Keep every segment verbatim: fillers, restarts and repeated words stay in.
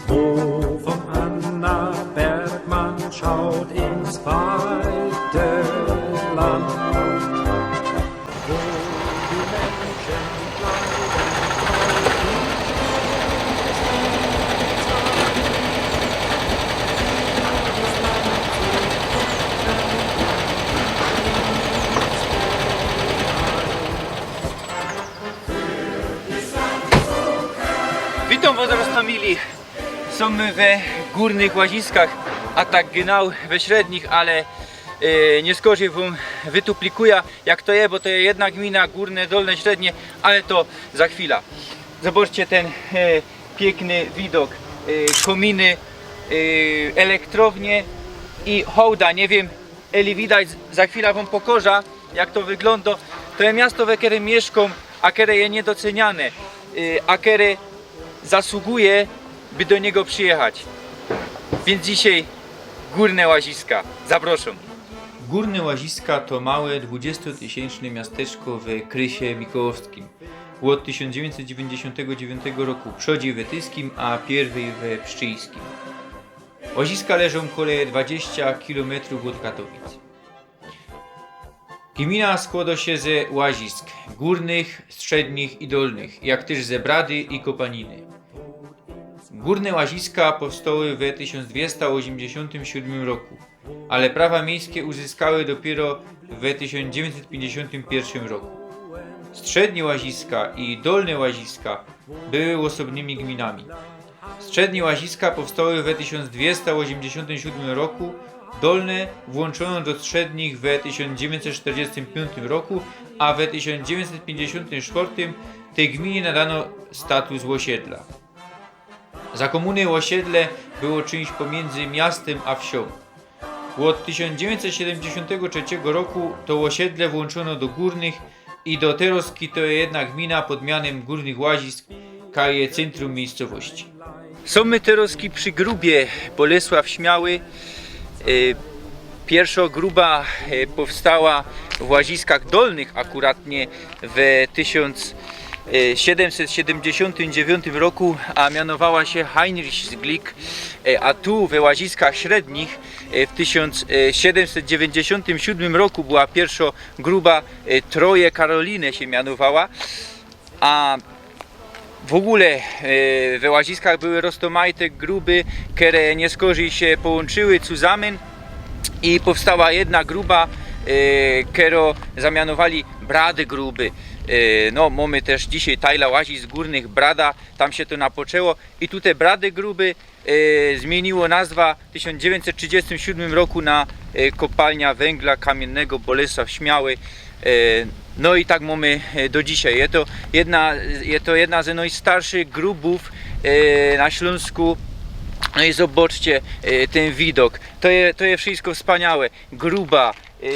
Wo von Anna Bergmann schaut ins weite Land. Wo die Menschen bleiben. Witōm wos, roztōmili. Sōm my we Gōrnych Łaziskach, a tak genau we Średnich, ale e, niy skorzij wōm wytuplikuja, jak to je, bo to je jedna gmina, Gōrne, Dolne, Średnie, ale to za chwila. Zobaczcie tyn e, piykny widok, e, kōminy, e, elektrownie i hołda, niy wiym, eli widać, za chwila wōm pokoża, jak to wyglōndo. To je miasto, we kerym miyszkōm, a kere je niydocyniane, e, a kere zasługuje, by do niego przijechać. Wiync dzisiej Gōrne Łaziska. Zaprōszōm. Gōrne Łaziska to małe, dwudziestotysiynczne miasteczko we krysie mikołowskim. Ôd tysiōnc dziewiyńćset dziewiyńćdziesiōntego dziewiyńtego roku przodzij we Tyskim, a piyrwyj we Pszczyńskim. Łaziska leżōm kole dwadzieścia kilometrōw ôd Katowic. Gmina skłodo sie ze łazisk gōrnych, strzednich i dolnych, jak tyż ze brady i kopaniny. Gōrne Łaziska powstoły we tysiōnc dwiesta ôziymdziesiōntym siōdmym roku, ale prawa miyjskie uzyskały dopiyro we tysiōnc dziewiyńćset piyńćdziesiōntym piyrszym roku. Strzednie Łaziska i Dolne Łaziska były ôsobnymi gminami. Strzednie Łaziska powstoły we tysiōnc dwiesta ôziymdziesiōntym siōdmym roku, Dolne włōnczōno do Strzednich we tysiōnc dziewiyńćset sztyrdziestym piōntym roku, a we tysiōnc dziewiyńćset piyńćdziesiōntym sztwŏrtym tyj gminie nadano status ôsiedla. Za kōmuny ôsiedle było czymś pomiyndzy miastym a wsiōm. Ôd tysiōnc dziewiyńćset siedymdziesiōntego trzeciego roku to ôsiedle włōnczōno do Gōrnych i do terŏzki to je jedna gmina pod mianym Gōrnych Łazisk, kaj je cyntrum miyjscowości. Sōm my terŏzki przi grubie Bolesław Śmiały. E, piyrszŏ gruba e, powstała w Łaziskach Dolnych, akuratnie we tysiōnc siedymset siedymdziesiōntym dziewiōntym roku, a mianowała sie Heinrichsglick, e, a tu we Łaziskach Średnich e, w tysiōnc siedymset dziewiyńćdziesiōntym siōdmym roku była piyrszŏ gruba, e, Treue Caroline sie mianowała, a w ôgōle e, we Łaziskach były roztōmajte gruby, kere niyskorzij sie połōnczyły cuzamyn i powstała jedna gruba, e, kerõ zamianowali Brady Gruby. E, no, mōmy tyż dzisiej tajla Łazisk Gōrnych Brada, tam sie to napoczło i tu te Brady Gruby e, zmiyniło nazwa w tysiōnc dziewiyńćset trzidziestym siōdmym roku na e, Kopalnia Węgla Kamiennego Bolesław Śmiały. E, no i tak mōmy e, do dzisiej. Je to jedna, je to jedna ze nojstarszych grubōw e, na Ślōnsku. No i zobaczcie e, tyn widok. To je, to je wszysko wspaniałe. Gruba, e,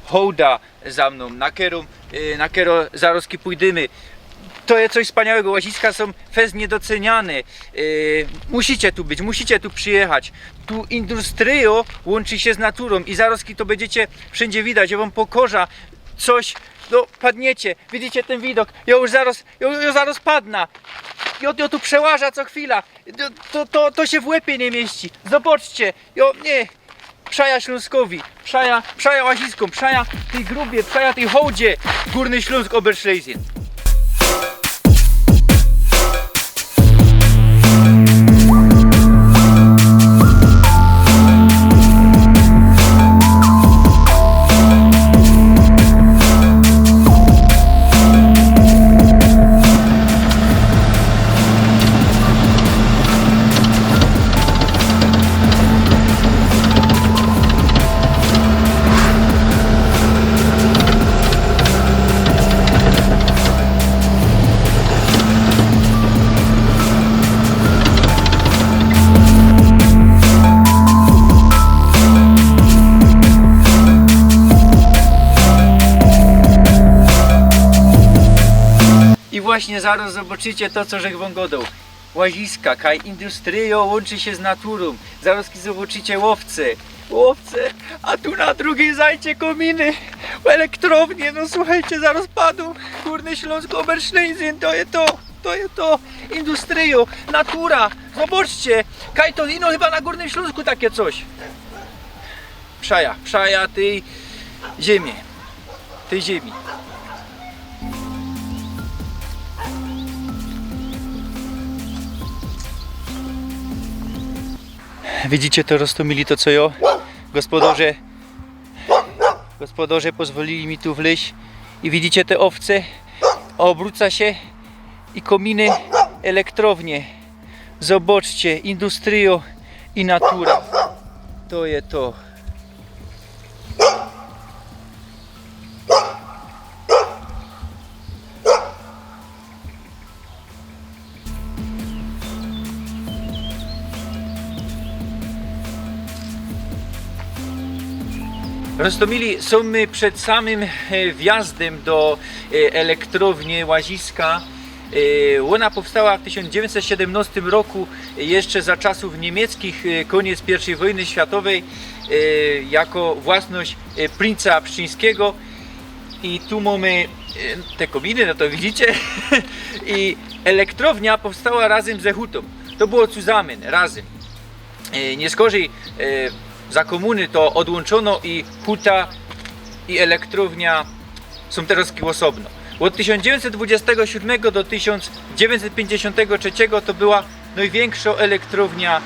hołda za mnōm, na kerõ, e, na kerõ zarŏzki pōjdymy. To je coś wspaniałego, Łaziska sōm fest niydocyniane. E, musicie tu być, musicie tu przijechać. Tu industryjŏ łōnczy sie z naturōm i zarŏzki to bydziecie wszyndzie widać. Jŏ wōm pokożã coś, no, padniecie. Widzicie tyn widok? Jŏ już zarŏz, jŏ, jŏ zarŏz padnã. Jŏ, jŏ tu przełażã co chwila. To, to, to, to sie w łepie niy miyści. Zobaczcie. Jŏ, niy. Przajã Ślōnskowi, przajã, przajã Łaziskōm, przajã tyj grubie, przajã tyj hołdzie. Gōrny Ślōnsk Oberschlesien. I właśnie zarŏz zobaczycie to, co żech wōm gŏdoł. Łaziska, kaj industryjŏ łōnczy sie z naturōm. Zarŏz zobaczycie łowce. Łowce, a tu na drugij zajdzie kōminy. Elektrownie, no słuchejcie, zarŏz padōm. Gōrny Ślōnsk Oberschlesien, to je to. To je to industryjo, natura. Zobaczcie, kaj to ino chyba na Górnym Śląsku takie coś. Przaja, przaja tej ziemi. Tej ziemi. Widzicie to, Roztomili, to co jo? Gospodarze, gospodarze pozwolili mi tu wleźć. I widzicie te owce? Obróca się i kominy, elektrownie. Zobaczcie, industrio i natura. To je to. Roztomili, są my przed samym, e, wjazdem do, e, elektrownie Łaziska. E, ona powstała w tysiąc dziewięćset siedemnastym roku, e, jeszcze za czasów niemieckich, e, koniec pierwszej wojny światowej, e, jako własność, e, princa pszczyńskiego. I tu mamy, e, te kominy, no to widzicie. I elektrownia powstała razem ze hutą. To było zusammen, razem. E, nie skorzej, e, za komuny to odłączono i huta, i elektrownia są teraz osobno. Od tysiąc dziewięćset dwudziestego siódmego do tysiąc dziewięćset pięćdziesiątego trzeciego to była największa elektrownia,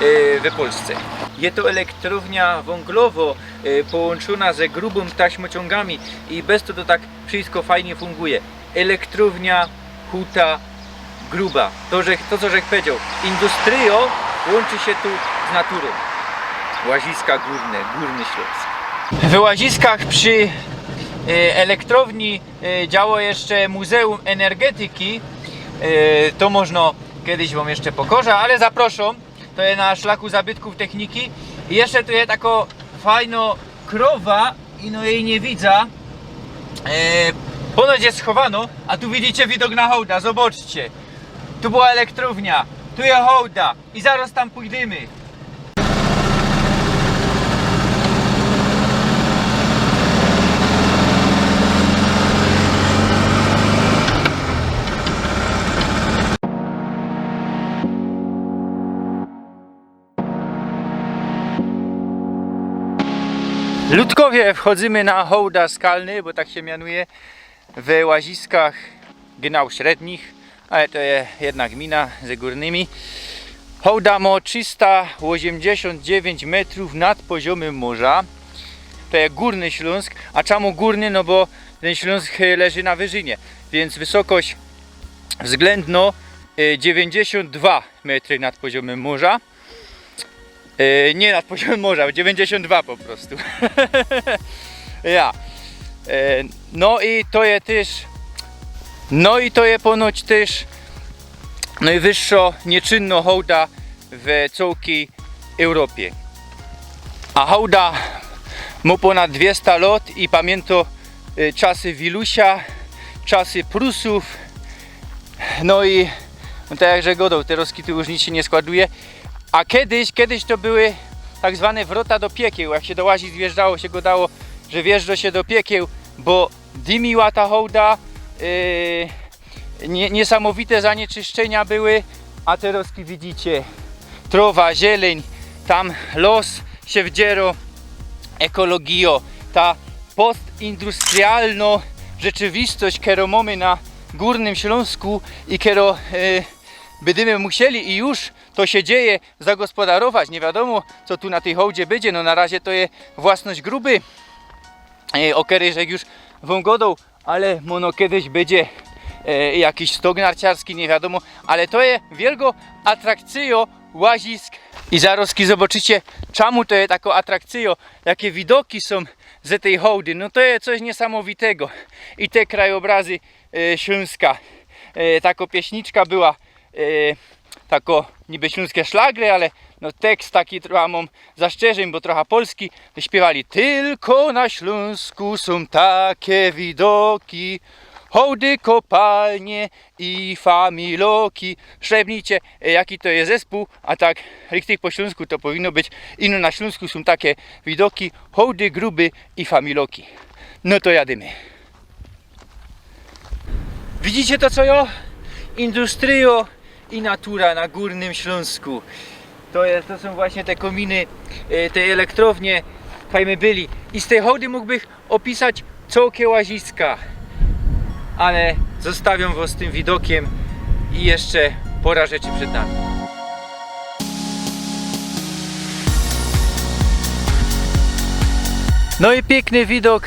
e, we Polsce. Je to elektrownia wąglowo, e, połączona ze grubym taśmociągami i bez to to tak wszystko fajnie funguje. Elektrownia, huta, gruba. To, że, to co żech powiedział, industrio łączy się tu z naturą. Łaziska Górne, Górny Śląsk. W Łaziskach przy, e, elektrowni, e, działo jeszcze Muzeum Energetyki. E, to można kiedyś wam jeszcze pokażę, ale zapraszam. To jest na szlaku zabytków techniki. I jeszcze tu jest taka fajna krowa, ino jej nie widzę. E, ponoć jest schowano, a tu widzicie widok na hołda, zobaczcie. Tu była elektrownia, tu jest hołda i zaraz tam pójdziemy. Ludkowie, wchodzimy na hołda skalny, bo tak się mianuje, we Łaziskach, genau, średnich, ale to jest jedna gmina ze Górnymi. Hołda ma trzysta osiemdziesiąt dziewięć metrów nad poziomem morza. To jest Górny Śląsk. A czemu górny? No bo ten Śląsk, e, leży na wyżynie, więc wysokość względno, e, dziewięćdziesiąt dwa metry nad poziomem morza. E, nie nad poziomem morza, dziewięćdziesiąt dwa po prostu. Ja. E, no i to jest też, no i to jest ponoć też najwyższa nieczynna hołda w całej Europie. A hołda ma ponad dwieście lat i pamięta, e, czasy Wilusia, czasy Prusów. No i, no tak jak że gadał, te rozkity już nic się nie składuje. A kiedyś, kiedyś to były tak zwane wrota do piekieł. Jak się do Łazisk wjeżdżało, się gadało, że wjeżdża się do piekieł, bo dymiła ta hołda, yy, nie, niesamowite zanieczyszczenia były, a teraz widzicie, trawa, zieleń, tam los się wdziero, ekologijo, ta postindustrialna rzeczywistość, którą mamy na Górnym Śląsku i którą, yy, będziemy musieli i już to się dzieje, zagospodarować. Nie wiadomo, co tu na tej hołdzie będzie. No na razie to jest własność gruby, e, o której żech już wam gadał, ale mono kiedyś będzie, e, jakiś stok narciarski, nie wiadomo, ale to jest wielką atrakcją Łazisk. I zaraz zobaczycie, czemu to jest taką atrakcją, jakie widoki są ze tej hołdy. No to jest coś niesamowitego. I te krajobrazy, e, Śląska. E, taka pieśniczka była, e, tako niby śląskie szlagry, ale no tekst taki trochę mam zastrzeżeń, bo trochę polski, to śpiewali: „Tylko na Śląsku są takie widoki, hołdy, kopalnie i familoki”. Szepnijcie, e, jaki to jest zespół, a tak richtig po śląsku to powinno być: „Ino na Śląsku są takie widoki, hołdy, gruby i familoki”. No to jadymy. Widzicie to, co jo? Industrio i natura na Górnym Śląsku. To jest, to są właśnie te kominy, e, te elektrownie, kaj my byli. I z tej hołdy mógłbych opisać cołkie łaziska, ale zostawiam was z tym widokiem i jeszcze pora rzeczy przed nami. No i piękny widok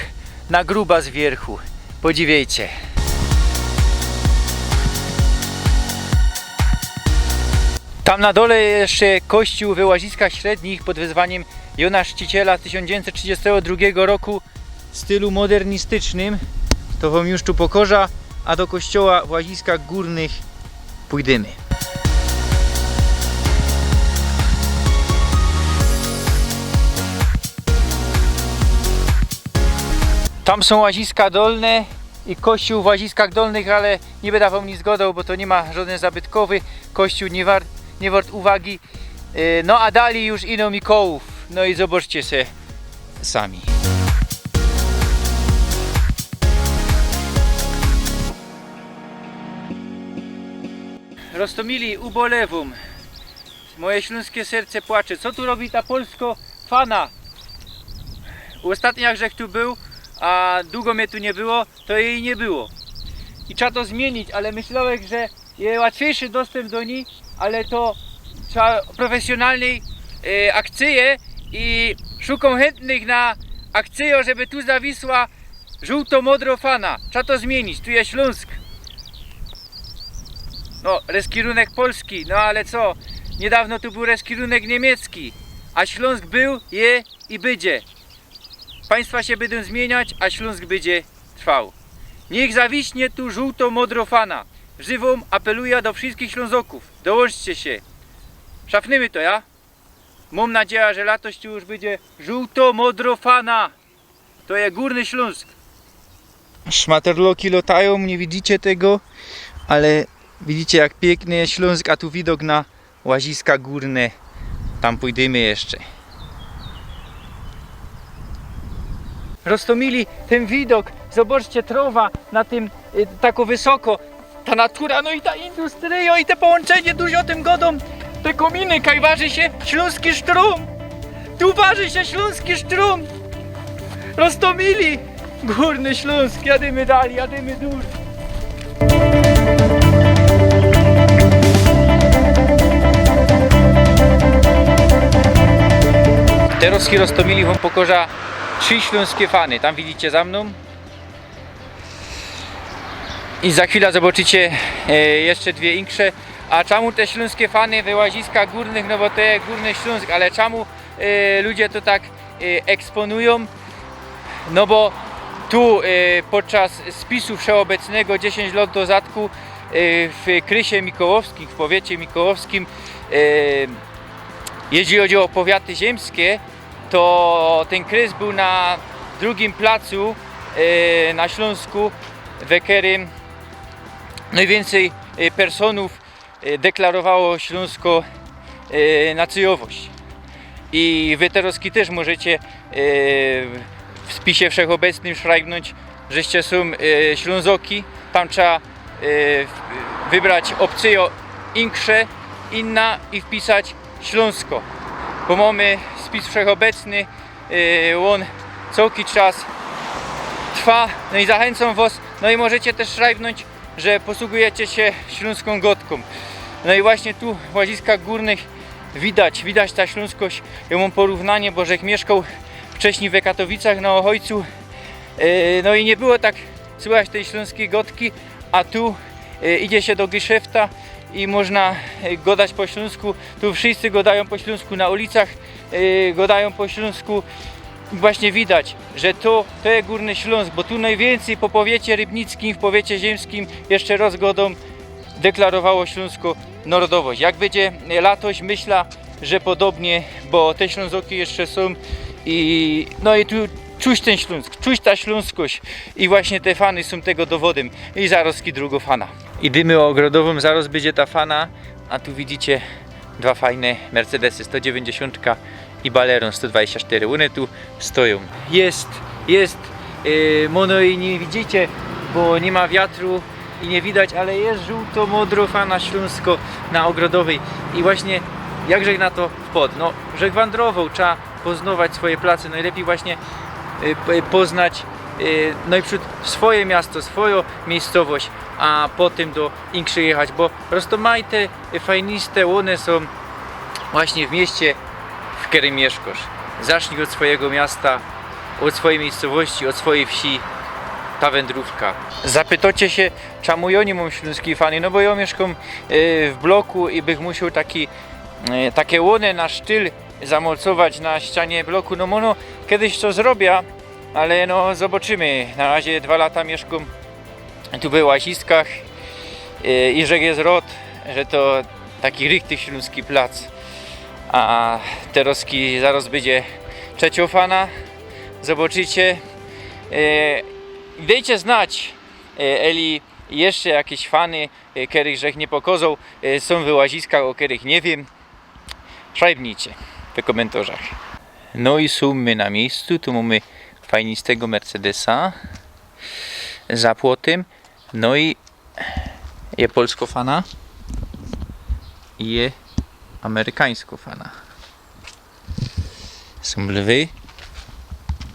na Grubas z wierchu. Podziwiejcie. Tam na dole jeszcze kościół w Łaziskach Średnich pod wezwaniem Jona Chrzciciela z tysiōnc dziewiyńćset trzidziestego drugiego roku w stylu modernistycznym. To wam już tu pokorzã, a do kościoła w Łaziskach Górnych pójdymy. Tam są Łaziska Dolne i kościół w Łaziskach Dolnych, ale niy bydã wam nic godoł, bo to niy ma żodyn zabytkowy kościół, niy wart, niy wart uwagi. E, no a dalij już ino Mikołajów. No i zobaczcie se sami. Roztomili, ubolewōm. Moje ślōnskie serce płacze. Co tu robi ta polsko fana? Ôstatni jak żech tu bōł, a dugo mie tu niy było, to jeji niy było. I trzeba to zmiynić, ale myślołech, że je łatwiyjszy dostōmp do nij, ale to trzeba profesjonalnyj, e, akcyje i szukōm chyntnych na akcyjo, żeby tu zawisła żōłto-modro fana. Trzeba to zmiynić, tu je Ślōnsk. No, reskirunek polski, no ale co? Niydŏwno tu bōł reskirunek niymiecki, a Ślōnsk bōł, je i bydzie. Państwa sie bydōm zmiyniać, a Ślōnsk bydzie trwoł. Niych zawiśnie tu żōłto-modro fana. Wzywōm, apelujã do wszyskich Ślōnzokōw. Dołōnczcie sie. Szafnymy to, ja? Mōm nadzieja, że latoś tu już bydzie żōłto-modro fana. To je Górny Ślōnsk. Szmaterloki lotajōm, niy widzicie tego, ale widzicie, jak piykny je Ślōnsk, a tu widok na Łaziska Górne. Tam pōjdymy jeszcze. Roztomili, tyn widok, zobaczcie, trŏwa na tym, y, tako wysoko. Ta natura, no i ta industryjo, i te połōnczynie, dużo ô tym godōm. Te kōminy, kaj warzy sie ślōnski sztrōm. Tu warzy sie ślōnski sztrōm. Roztomili, Górny Ślōnsk, jadymy dalij, jadymy dōł. Terŏz, Roztomili, wōm pokorzã trzi ślōnskie fany. Tam widzicie za mnōm. I za chwila zobaczycie, e, jeszcze dwie insze. A czemu te ślōnskie fany we Łaziskach Górnych? No bo to je Górny Ślōnsk, ale czemu, e, ludzie to tak, e, eksponujōm? No bo tu, e, podczas spisu wszechobecnego dziesiyńć lŏt do zadku, e, w krysie mikołowskim, w powiecie mikołowskim, e, jeźli chodzi ô powiaty ziymskie, to tyn krys bōł na drugim placu, e, na Ślōnsku, we kerym nojwiyncyj, e, personōw, e, deklarowało ślōnsko, e, nacyjowność. I wy terŏzki tyż możecie, e, w spisie wszechobecnym szrajbnōńć, żeście sōm, e, Ślōnzoki. Tam trzeba, e, w-, wybrać ôpcyjŏ insze, inna i wpisać Ślōnsko. Bo mōmy spis wszechobecny, e, ôn cołki czas trwa. No i zachynco wŏs, no i możecie tyż szrajbnōńć, że posługujecie sie ślōnskōm gŏdkōm. No i właśnie tu w Łaziskach Górnych widać, widać ta ślōnskość. Jŏ mōm porównanie, bo żech miyszkoł wcześnij we Katowicach na Ôchojcu. E, no i niy było tak słychać tyj ślōnskij gŏdki, a tu, e, idzie sie do geszefta i można, e, gŏdać po ślōnsku. Tu wszyscy gŏdajōm po ślōnsku, na ulicach, e, gŏdajōm po ślōnsku. I właśnie widać, że to, to je Górny Ślōnsk, bo tu nojwiyncyj po powiecie rybnickim, w powiecie ziymskim, jeszcze rŏz gŏdōm, deklarowało ślōnsko narodowność. Jak bydzie, e, latoś, myślã, że podobnie, bo te Ślōnzoki jeszcze sōm i, no i tu czuć tyn Ślōnsk, czuć ta ślōnskość i właśnie te fany sōm tego dowodym. I zarŏz drugŏ fana. Idymy ôgrodowōm, zarŏz bydzie ta fana, a tu widzicie dwa fajne Mercedesy, sto dziewiyńćdziesiōntka i Balerōn sto dwadzieścia sztyry. Ône tu stojōm. Jest, jest, yy, mono i niy widzicie, bo niy ma wiatru, i niy widać, ale je żōłto-modro fana Ślōnsko na Ogrodowyj. I właśnie jakżech na to wpadł? No, żech wandrowoł, trzeba poznować swoje place, nojlepij właśnie y, p- poznać y, nojprzōd swoje miasto, swojo miyjscowość, a potym do inkszych jechać, bo roztōmajte y, fajniste łōny sōm właśnie w mieście, w kerym miyszkosz. Zacznij ôd swojigo miasta, ôd swojij miyjscowości, ôd swojij wsi. Ta wandrōwka. Zapytocie sie, czymu jo niy mōm ślōnskij fany? No bo jo miyszkōm y, w bloku i bych musioł taki, y, take łōny na sztyl zamocować na ścianie bloku. No mono kedyś to zrobia, ale no zobaczymy. Na razie dwa lata miyszkōm tu we Łaziskach y, i że je rod, że to taki richtig ślōnski plac. A terozki zarŏz bydzie trzecio fana. Zobaczycie. Y, dejcie znać, y, eli jeszcze jakeś fany, y, kerych żech niy pokozoł, y, sōm we Łaziskach, ô kerych niy wiym. Szajbnijcie we kōmyntorzach. No i sōm my na miyjscu, tu mōmy fajnistego Mercedesa za płotym. No i je polsko fana i je amerykańsko fana. Sōm lwy.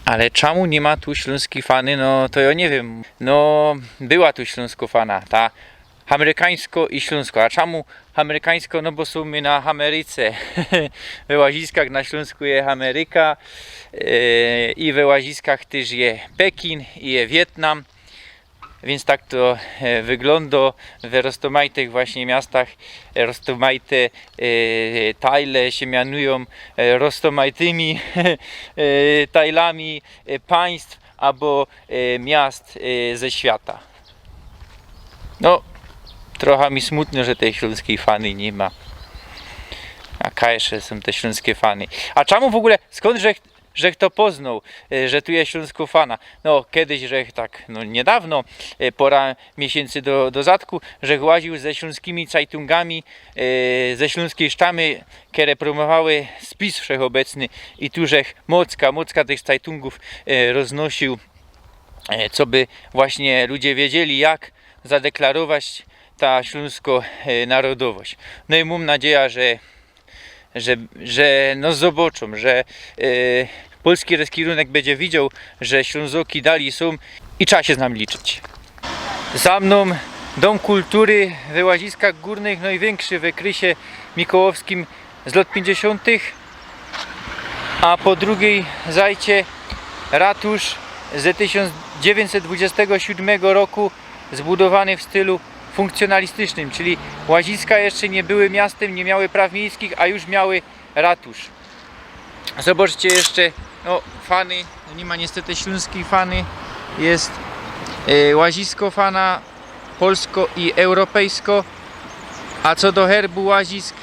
Ale czymu niy ma tu ślōnskij fany? No to jo niy wiym. No, była tu ślōnsko fana, ta amerykańsko i ślōnsko. A czymu amerykańsko? No bo sōm my na Ameryce. We Łaziskach na Ślōnsku je Ameryka e, i we Łaziskach tyż je Pekin i je Wietnam. Wiync tak to e, wyglōndo. We roztōmajtych właśnie miastach e, roztōmajte e, tajle sie mianujōm e, roztōmajtymi e, tajlami e, państw abo e, miast e, ze świata. No, trocha mi smutno, że tej ślōnskij fany niy ma. A kajsze sōm te ślōnske fany. A czymu w ogōle, skōnd żech, żech to poznoł, e, że tu je ślōnsko fana? No, kedyś żech tak, no niydŏwno, e, pora miesiyncy do, do zadku, żech łaziōł ze ślōnskimi cajtungami e, ze ślōnskij sztamy, kere promowały spis wszechobecny i tu żech mocka, mocka tych cajtungōw e, roznosiōł, e, coby właśnie ludzie wiedzieli, jak zadeklarować ta ślōnsko e, narodowość. No i mōm nadzieja, że, że, że no zobaczōm, że e, polski rozkirunek bydzie widzioł, że Ślōnzoki dalij sōm i trzeba sie z nami liczyć. Za mnōm Dōm Kultury we Łaziskach Gōrnych, nojwiynkszy we krysie mikołowskim z lŏt piyńćdziesiōntych, a po drugij zajcie ratusz ze tysiōnc dziewiyńćset dwudziestego siōdmego roku, zbudowany w stylu funkcjonalistycznym, czyli Łaziska jeszcze niy były miastym, niy miały praw miejskich, a już miały ratusz. Zobaczcie jeszcze, no, fany, no niy ma niystety ślōnskij fany, je e, łazisko fana, polsko i europejsko. A co do herbu Łazisk,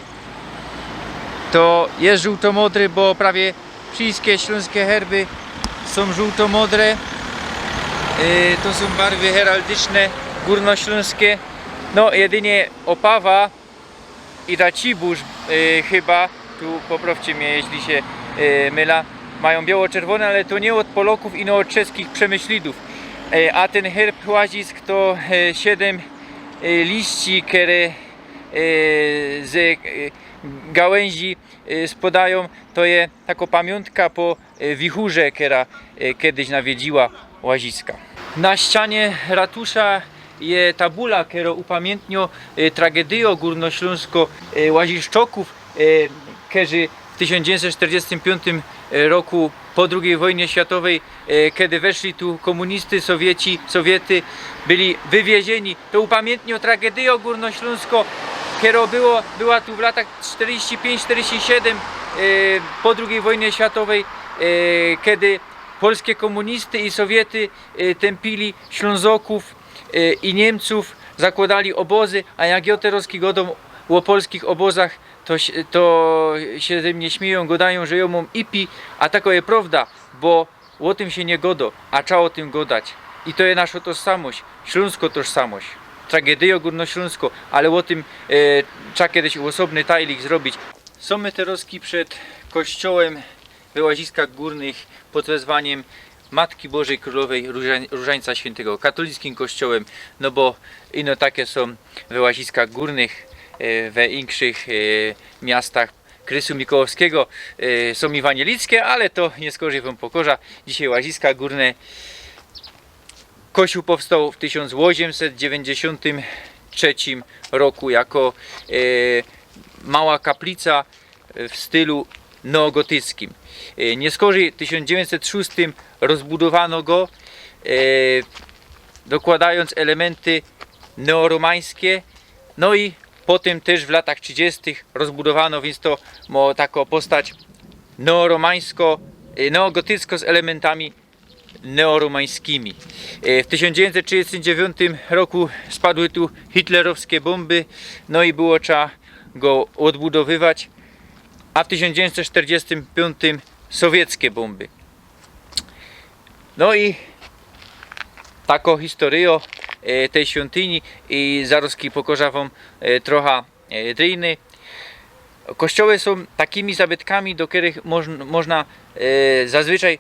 to je żōłto-modry, bo prawie wszyjske ślōnske herby sōm żōłto-modre. E, to sōm barwy heraldyczne gōrnoślōnske. No, jedynie Ôpawa i Racibōrz e, chyba, tu poprawcie mie, jeźli sie e, mylã, majōm biało-czerwōne, ale to niy ôd Polŏkōw, ino ôd czeskich przemyślidōw. E, a tyn herb Łazisk to e, siedym e, liści, kere e, ze e, gałynzi e, spodajōm. To je takŏ pamiōntka po e, wichurze, kera e, kedyś nawiedziła Łaziska. Na ścianie ratusza je tabula, kerŏ upamiyntnio e, tragedyjŏ gōrnoślōnsko e, łaziszczokōw, e, kerzy w tysiōnc dziewiyńćset sztyrdziestym piōntym roku po drugij wojnie światowej, e, kedy weszli tu kōmunisty, Sowieci, Sowiety, byli wywiezieni. To upamiyntnio tragedyjŏ gōrnoślōnsko, kerŏ było, była tu w latach sztyrdziestym piōntym sztyrdziestym siedym e, po drugij wojnie światowej, e, kedy polske kōmunisty i Sowiety e, tępili Ślōnzokōw e, i Niymcōw, zakłodali ôbozy. A jak jŏ terŏzki gŏdōm ô polskich ôbozach, to, to sie ze mie śmiejōm, gŏdajōm, że jŏ mōm ipi, a takŏ je prŏwda, bo ô tym sie niy gŏdŏ, a trzeba ô tym gŏdać. I to je naszŏ tożsamość, ślōnskŏ tożsamość. Tragedyjŏ gōrnoślōnsko, ale ô tym e, trzeba kedyś ôsobny tajlik zrobić. Sōm my terŏzki przed kościołym we Łaziskach Gōrnych pod wezwaniym Matki Bożej Królowej Różań-, Różańca Świętego, katolickim kościołym, no bo ino take sōm we Łaziskach Górnych, e, we inkszych, e, miastach krysu mikołowskigo, e, sōm ewanielickie, ale to niy skorzij wōm pokoża. Dzisiej Łaziska Górne. Kościōł powstoł w tysiōnc ôziemset dziewiyńćdziesiōntym trzecim roku jako, e, mała kaplica w stylu neogotyckim. E, niy skorzij w tysiōnc dziewiyńćset szōstym rozbudowano go, e, dokładajōnc elementy neoromańskie, no i potym tyż w latach trzidziestych rozbudowano, wiyńc to mo takŏ postać neoromańsko, e, neogotycko z elementami neoromańskimi. E, w tysiōnc dziewiyńćset trzidziestym dziewiyńtym roku spadły tu hitlerowske bōmby, no i było trzeba go ôdbudowywać, a w tysiōnc dziewiyńćset sztyrdziestym piōntym sowieckie bōmby. No i takŏ historyjŏ, e, tyj świątyni i zarŏzki pokożã wōm, e, trocha, e, dryjny. Kościoły sōm takimi zabytkami, do kerych moż-, można, e, zazwyczaj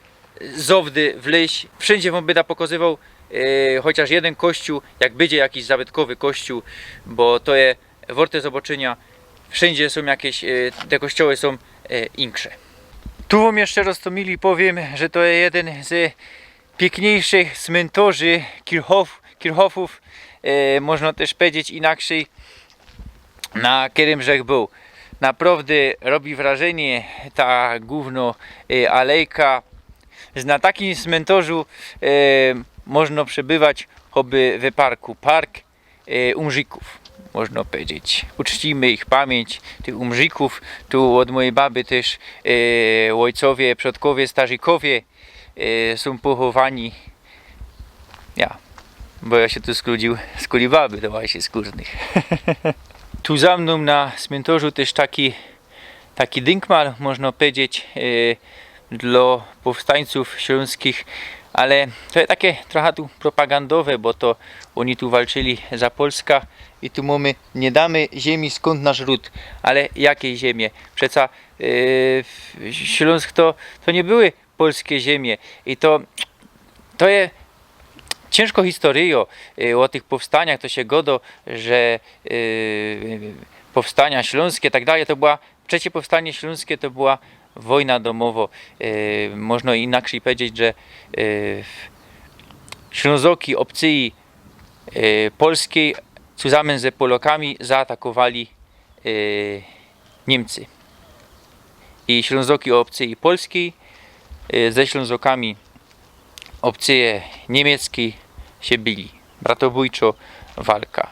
zŏwdy wlyź. Wszyndzie wōm byda pokozywoł, e, chociŏż jedyn kościōł, jak bydzie jakiś zabytkowy kościōł, bo to je wŏrte zobaczyniŏ. Wszyndzie sōm jakeś, e, te kościoły sōm, e, inksze. Tu wōm jeszcze roztōmili powiym, że to je jedyn z piykniejszych smyntorzy, kirchhoff-, kirchhoffōw, e, można tyż pedzieć inakszyj, na kerym żech bōł. Naprŏwdy robi wrażynie ta gōwnŏ, e, alejka. Na takim smyntorzu, e, można przebywać choby we parku. Park, e, umrzikōw, można pedzieć. Uczcimy ich pamiyńć, tych umrzikōw. Tu ôd mojij baby tyż, e, ôjcowie, przodkowie, starzykowie, e, sōm pochowani. Ja, bo jŏ sie tu skludziōł z kuli baby do Łaziesk Gōrnych. Tu za mnōm na smyntorzu tyż taki, taki dynkmal, można pedzieć, e, dlŏ powstańcōw ślōnskich, ale to je take trocha tu propagandowe, bo to ôni tu walczyli za Polska i tu mōmy: „Niy dōmy ziymi, skōnd nasz rōd”. Ale jakij ziymi? Przeca, e, Ślōnsk to, to niy były polske ziymie. I to, to je ciynżko historyjŏ, y, ô tych powstaniach, to sie gŏdŏ, że, y, powstania ślōnskie, tak dalij, to była, trzecie powstanie ślōnskie to była wojna domowŏ. Y, można inakszyj pedzieć, że, y, Ślōnzoki ôbcyji, y, polskij, cuzamyn ze Polŏkami zaatakowali, y, Niymcy. I Ślōnzoki ôbcyji polskij, y, ze Ślōnzokami ôbcyje niymieckij sie bili. Bratobōjczŏ walka.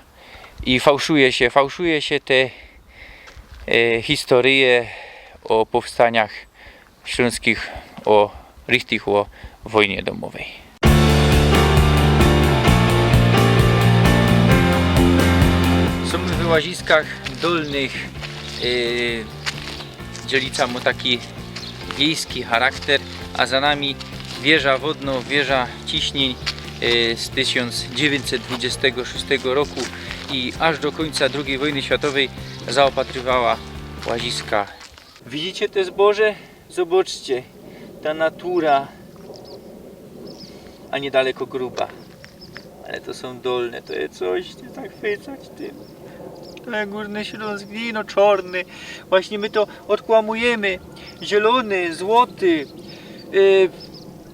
I fałszuje sie, fałszuje sie te, y, historyje ô powstaniach ślōnskich, ô, richtig ô wojnie domowej. Sōm w Łaziskach Dolnych, y, dzielnica mŏ taki wiejski charakter, a za nami wieża wodnŏ, wieża ciśniyń, y, z tysiōnc dziewiyńćset dwudziestego szōstego roku i aż do kōńca drugij wojny światowej zaôpatrywała Łaziska. Widzicie te zboże? Zobaczcie, ta natura, a niydaleko gruba. Ale to sōm Dolne, to je coś, nie zachwycać tym. To je Gōrny Ślōnsk, nie, no, czŏrny. Właśnie my to ôdkłamujymy. Zielōny, złoty, y,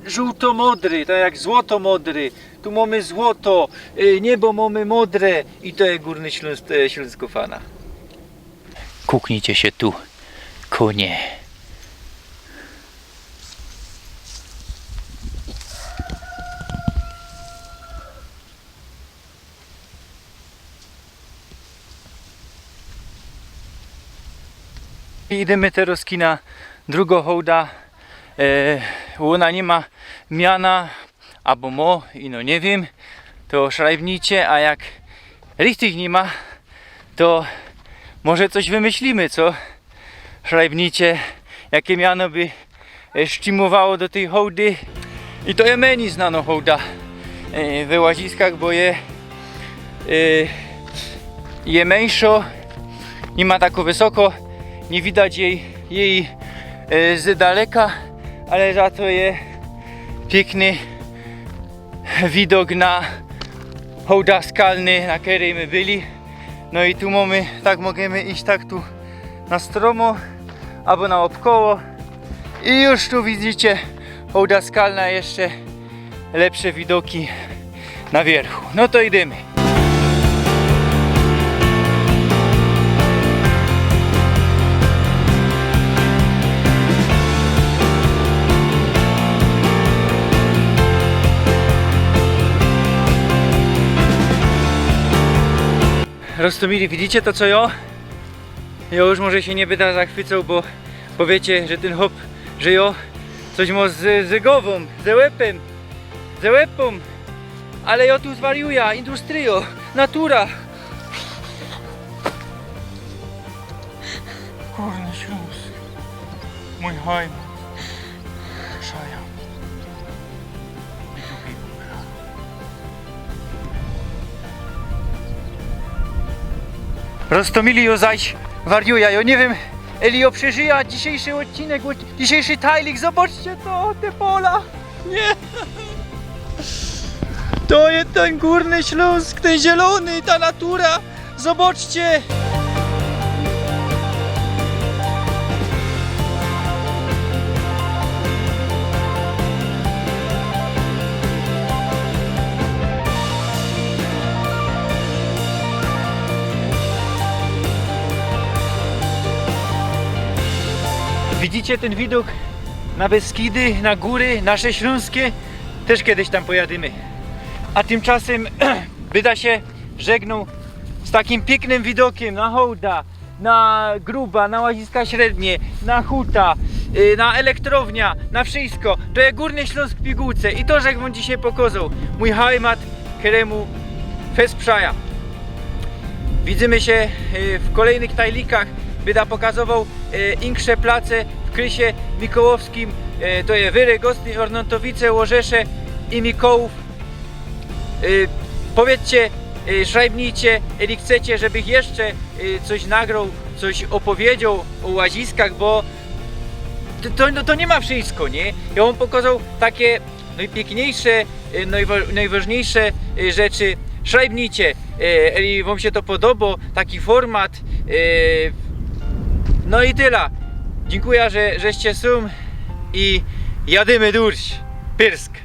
żōłto-modry, tak jak złoto modry. Tu mōmy złoto, y, niebo mōmy modre i to je Gōrny Ślōnsk, to je Ślōnskofana. Kuknijcie sie tu, konie. Idymy terŏz na drugõ hołdã. E, ôna niy mŏ miana, abo mŏ, ino niy wiym, to szrajbnijcie, a jak richtig niy mŏ, to może coś wymyślimy, co? Szrajbnijcie, jakie miano by, e, sztimowało do tyj hołdy. I to je mynij znanŏ hołda, e, we Łaziskach, bo je, e, je mynszŏ, niy mŏ tako wysoko, niy widać jij, jij, e, z daleka, ale za to je, Piykny widok na hołda skalne, na kerej my byli. No i tu mōmy, tak możymy iś tak tu na stromo, abo na ôbkoło. I już tu widzicie hołda skalne, jeszcze lepsze widoki na wiyrchu. No to idymy. Roztōmili, widzicie to, co jo? Jo już może sie niy byda zachwycoł, bo powiecie, że tyn chop, że jo coś mo z, z gowōm, ze łepym, ze łepōm. Ale jo tu zwariuja, industryjo, natura. Gōrny Ślōnsk, mōj hajmat. Szaja. Roztōmili, jo zaś wariuja. Jo niy wiym, eli jo przeżyja dzisiejszy ôdcinek, ôd-, dzisiejszy tajlik. Zobaczcie to, te pola. Niy. To je tyn Gōrny Ślōnsk, tyn zielōny, ta natura. Zobaczcie. Widzicie tyn widok na Beskidy, na gōry nasze ślōnskie? Tyż kedyś tam pojadymy. A tymczasym byda sie żegnōł z takim piyknym widokym na hołda, na gruba, na Łaziska Średnie, na huta, y, na elektrownia, na wszystko. To je Gōrny Ślōnsk w pigułce i to żech wōm dzisiej pokozoł. Mōj hajmat, keremu fest przaja. Widzymy sie, y, w kolejnych tajlikach. Byda pokazowoł, y, inksze place w krysie mikołowskim. Y, to je Wyry, Gostyn, Ornontowice, Ôrzesze i Mikołów. Y, powiedzcie, y, szrajbnijcie, eli chcecie, żebych jeszcze, y, coś nagroł, coś ôpowiedzioł ô Łaziskach, bo to, to, no, to niy ma wszystko, niy? Jo wōm pokozoł take nojpiykniejsze, y, nojwa-, nojważniejsze, y, rzeczy. Szrajbnijcie, y, eli wōm sie to podobo, taki format. Y, no i tela. Dziynkuja, że, żeście sōm i jadymy durś. Pyrsk.